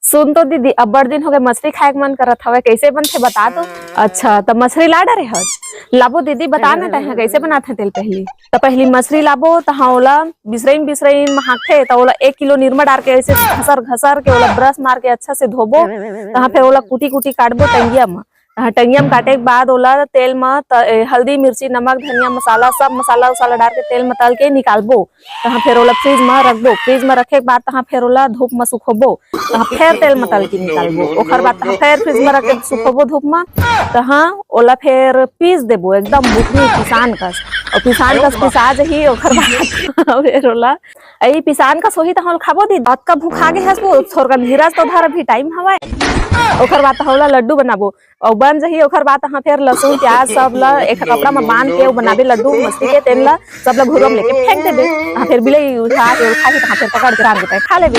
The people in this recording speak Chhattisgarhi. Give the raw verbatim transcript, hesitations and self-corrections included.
सुन तो दीदी, अब्बड़ दिन हो गए, मछरी खाए के मन करत हवय, कैसे बनथे बता तो। अच्छा, त मछरी ला डरे हस? लाबो दीदी, बता ना तैं ह कैसे बनाथे तेल पहली। त पहली मछरी लाबो, तहाँ ओला बिसरइन बिसरइन म हांकथे, त ओला एक किलो निरमा डार के ऐसे घसर घसर के ओला ब्रश मार के अच्छा से धोबो। तहाँ फिर ओला कुटी कुटी काटबो टंगिया म। तहाँ टंगिया म काटे के बाद ओला तेल म त-, ए, हल्दी, मिर्ची, नमक, धनिया, मसाला, सब मसाला उसाला डार के तेल म तल के निकालबो। तहाँ फिर ओला फ्रिज म रखबो। फ्रिज म रखे के बाद तहाँ फिर ओला धूप म सुखोबो। तहाँ फिर तेल म तल के निकालबो। ओखर बाद तहाँ फिर फ्रिज म रख के सुखोबो धूप म। तहाँ ओला फिर पीस देबो एकदम बुकनी पिसान कस। अउ पिसान कस पिसा जही, ओखर बाद फिर ओला, अई पिसान कस होही तहाँ ओला खाबो दी। अतका भूखा गे हस वो, थोरकन धीरज तो धर, अभी टाइम हवय। ओखर बाद तहाँ ओला लड्डू बनाबो। अउ बन जही, ओखर बाद तहाँ फिर लहसुन, प्याज सब ल एक कपड़ा म बांध के अउ बनाबे लड्डू मछरी के, तेन ल सब ल घुरवा म लेके फेंक देबे। तहाँ फिर बिलई उठा के उठाही, तहाँ फिर पकड़ के रांध के खा लेबे।